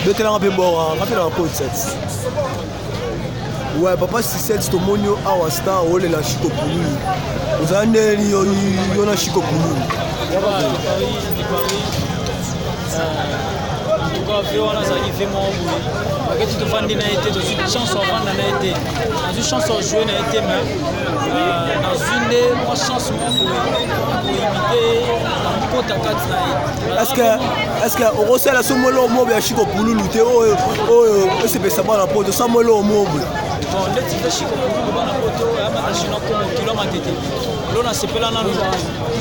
Betelanga mpe bora nga mpe na bakotisa ti. Ouais, papa 67 tomoni yo awa star olela Chico Pululu. Ozala ndeni yo yo na Chico Pululu. En tout cas, vie wana azalaki vie moko boye baketi tofandi na ye te tozwi chance ovanda na ye te nazwi chance ojoue na ye te mais euh, nazwi nde mwa chance moko boye ya koimite nakokota kati na ye est ce que est ce que okosala so mwa eloko moko ya Chico Pululu te oyo oyo esepelisa bana poto sa mwa eloko moko boye bon ndeti mpe Chico Pululu bana poto ayamata chinois komo kilo matete elo nasepela nanu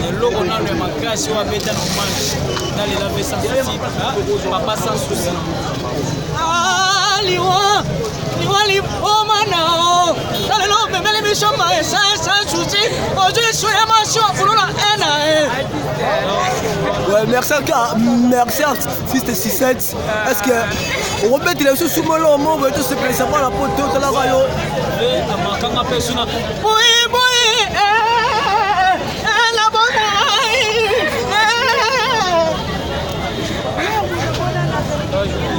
eloko nanu ya makasi oyo abeta na hommage nalela mpe sans souci papa sans souci. Ah, liwa liwa liboma na o talelo omemeli biso maesa sans souci ozwi suya mwasi wa fulula ena e. Ouais, merci à merci artiste 67. Est-ce que okobetela biso suma eloko moko boye tosepelisa bana poto otalaka yo amakanga mpe suna boye boye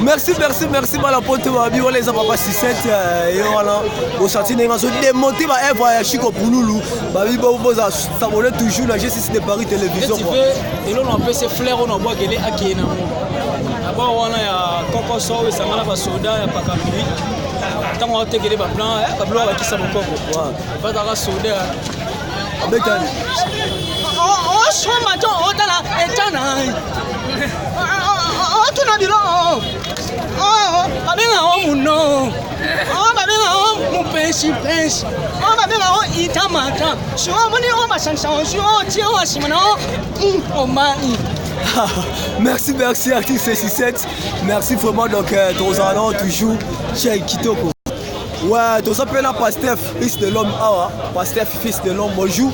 Merci, merci, merci bana poto babi wana eza papa 67 ye wana bosanti ndenge azo démonter ba œuvre ya Chico Pululu babi boza s'abonner toujours na G6 de Paris Télévision. Eloko napesi fleur oyo nabwakele akeye nango na bord wana ya kokoso oyo esangana basoda ya pakambili ntango atekele baplan babiloko bakisa mokoko bazalaka soda abetani osoma to otala etana otuna bilo babenga o muno babenga o mupesipesi babenga o itamata sio omoni o masangisa o sio otie o nsima na o omai. Merci, merci artiste 67. Merci vraiment donc euh, tozala nao toujours chez Kitoko. Ouais, toza mpe na pasteur fils de l'homme awa, pasteur fils de l'homme, bonjour.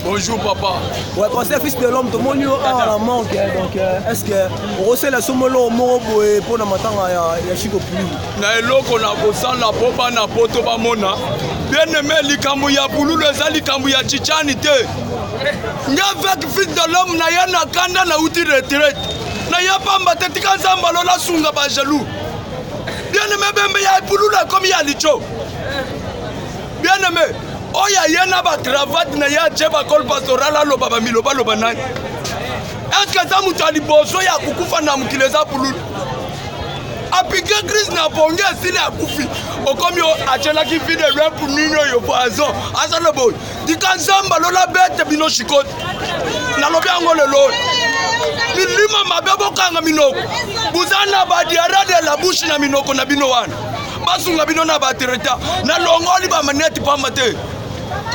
Bonjour papa. Ouais, pasteur fils de l'homme, tomoni yo awa na manque donc euh, est-ce que okosala somo eloko moko boye mpo na matanga ya, ya Chico Pululu? Na eloko na kosala mpo bana poto bamona bien aimé likambo ya pululu eza likambo ya chichani te. Nga avec fils de l'homme na ya na kanda na uti retraite. Na ya pamba te tika nzambe alola sunga ba jaloux. Bien aimé bembe ya pululu akomi ya licho. Bien aimé oyo aye na ba cravate na ye atie ba col pastoral aloba ba miloba loba nani? Est-ce que eza moto ya liboso ya kokufa na mokili eza pululu? Apike crise na pongi esili akufi okomi atielaki vie de loin pour nini oyo poison azala boye tika nzambe alola bete bino shikote nalobi yango lelo oyo milimo mabe bokanga minoko boza na badiara de la bouche na minoko na bino wana basunga bino na batreta nalongoli bamaneti pamba te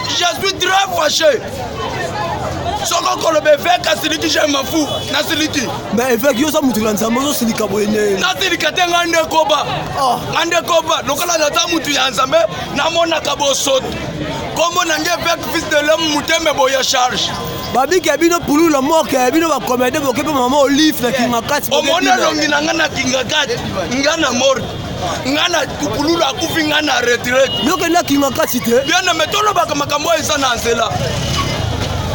je suis très fâché soki okoloba eveke asiliki je m'en fous nasiliki. Mais eveke yo oza moto na nzambe ozosilika boye nde. Nasilika te ngai nde koba oh. Ngai nde koba lokola naza moto ya nzambe namonaka bosoto kombo na ngai eveke fils de l'homme moteme boye charge babiki ya bino pululu na morke ya bino bacomédien boke mpe mama olive na kingakati omoni elongi na ngai na kingakati ngai na morke. Nga na pululu akufi, nga na retraite. Yo kenda kinga kati te. Bien aimé, tolobaka makambo oyo eza na nzela.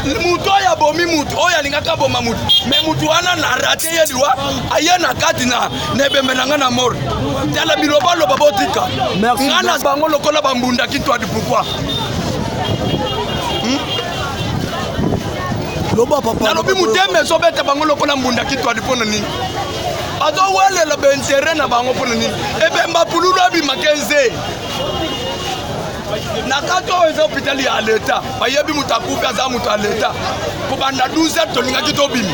Mutu oyo abomi mutu oyo alingaki aboma mutu, me mutu wana na rate ye liwa, aye na kati na ebembe na nga na morgue. Tala bilobaloba, botika. Merci. Nga na bango lokola bambunda kitwadi, pourquoi? Loba, papa. Nalobi motema ezobeta bango lokola mbunda kitwadi. Mpo na nini bazowelela baintérêt na bango? Mpo na nini ebemba pululu abimaka nze na kati? Oyo eza hôpital ya leta, bayebi moto akufi aza moto ya leta. Kobanda 12 heures tolingaki tobima.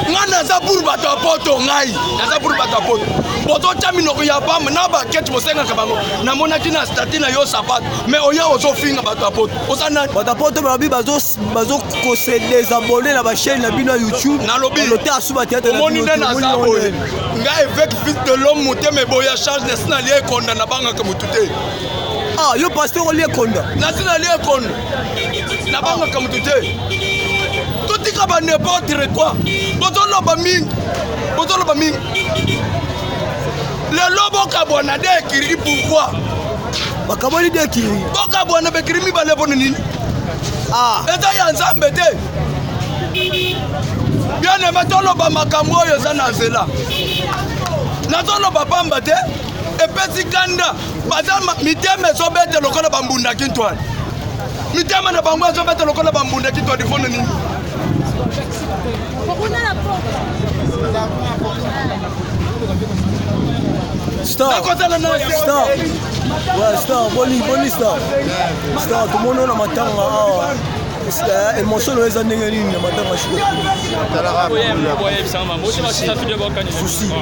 Ngai naza pour bato ya poto, ngai naza pour bato ya poto. Bozotya minoko ya pamba na baketi, bosengaka bango. Namonaki na statut na yo sapato, mais oya ozofinga bato ya poto, oza nani? Bato ya poto balobi bazokose désabonner na bachaîne na bino ya YouTube. Nalobi. Lote asuba théâtre. Omoni nde naza boye, ngai évêque fils de l'homme, motema eboya charge. Nasi nalia ekonda, nabangaka motu te. Ah, yo pasteur olie konda? Nasi nalia ekonda, nabangaka motu te. Totika ba n'importe quoi, bozoloba mingi, bozoloba mingi. Lelo bokabwana de ekiri, pourquoi? Bakaboli de ekiri. Bokabwana bekiri mibale mpona nini? Ah. Eza ya Nzambe te. Bien aimé, toloba makambo oyo eza na nzela. Nazoloba pamba te, epesi kanda. Baza mitema ezobeta lokola bambundaki ntwani, mitema na bango ezobeta lokola bambundaki ntwani. Mpona nini? Kuna la porte. Star. Nakozala na Star, ouais, star, boni boni, star, star, tomoni oyo na matanga awa. Émotion oyo eza ndenge nini na matanga siko? Souci.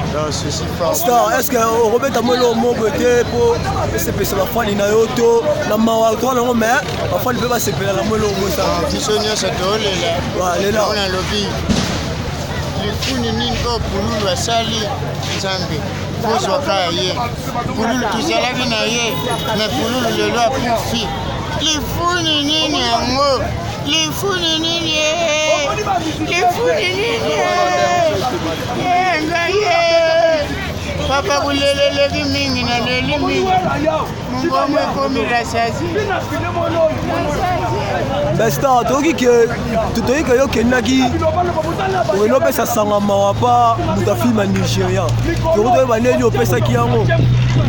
Star, est ce que okobeta mo eloko moko te mpo esepesa bafani na yo to na mawa to nango, mais bafani mpe basepela na mo eloko mosala? Biso nyonso toolela. Lela. Nalobi lifuni nini oyo pululu asali? Nzambe kozwaka ya ye pululu, tozalaki na ye, me pululu lelo akufi. Lifuni nini yango? Lifuni nini? Lifuni nini? Ngai ye papa kuleleleki mingi, naleli mingi, mongongo ekomi rasasi. Mais star, toyoki ke toyoki ke yo okendaki, okende opesa sanga mawa pa moto afilme ya Nigéria. Tokoki toyeba ndeni opesaki yango?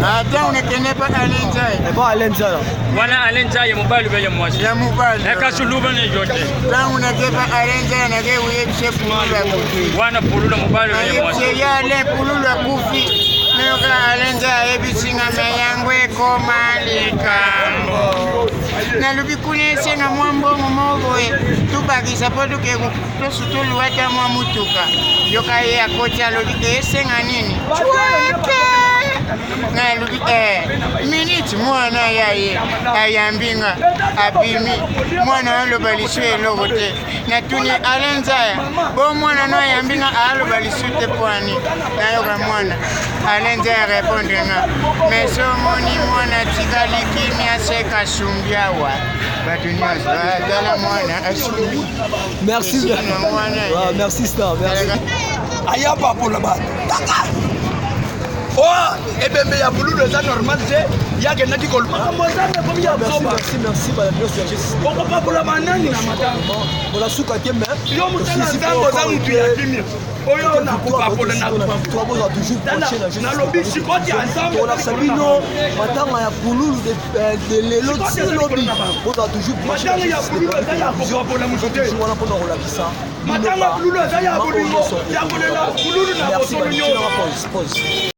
Ata unekende pa Alenjai. Epa Alenzala. Wana Alenja ya mobali be ya mwasi? Ya mobali. Ekasuluba ne yote. Ntango nakepa Alenjai, nake kuyebise pululu akufi. Wana pulula mobali be ya mwasi? Nayebise ye ale pululu akufi. Nayoka Alenjai ayebisinga me yango ekoma likambo. Nalobi kuna esenga mwa mbongo moko boye, tubakisa mpo tuke tosu toluwa ta mwa mutuka. Yoka ye akoti, alobi ke esenga nini? Cwake nalobi minute, mwana ya ye ayambi nga, abimi mwana aloba lisu eloko te. Natuni Alenzaya bo mwana no ayambi nga, aloba lisu te pwani? Nayoka mwana Alenzaya répondre nga: me so omoni mwana atikali kimia, seka sumbi awa, bato nyonso atala mwana asumbi. Merci. Mwana. Ah, merci star, merci. Aya papola bato kaka o ebembe ya bululu eza normal te. Yakendaki koluka makambo eza ekomi ya Merci. zoba. Merci, merci bana nyonso ya Jésus. Okopapola banani na matanga? Mpona suka te, mais Yo motala Nzambe, oza mutu ya kimia oyo nakopapola, nakopapola. Nalobi sikoti ya Nzambe. Tolakisa bino matanga ya pululu de lelo ti lobi. Bozala toujours branché. Matanga ya pululu eza ya kopapola motu te. Wana mpona kolakisa. Matanga pululu eza ya bolingo, ya kolela pululu na bosolo nyonso. Pause.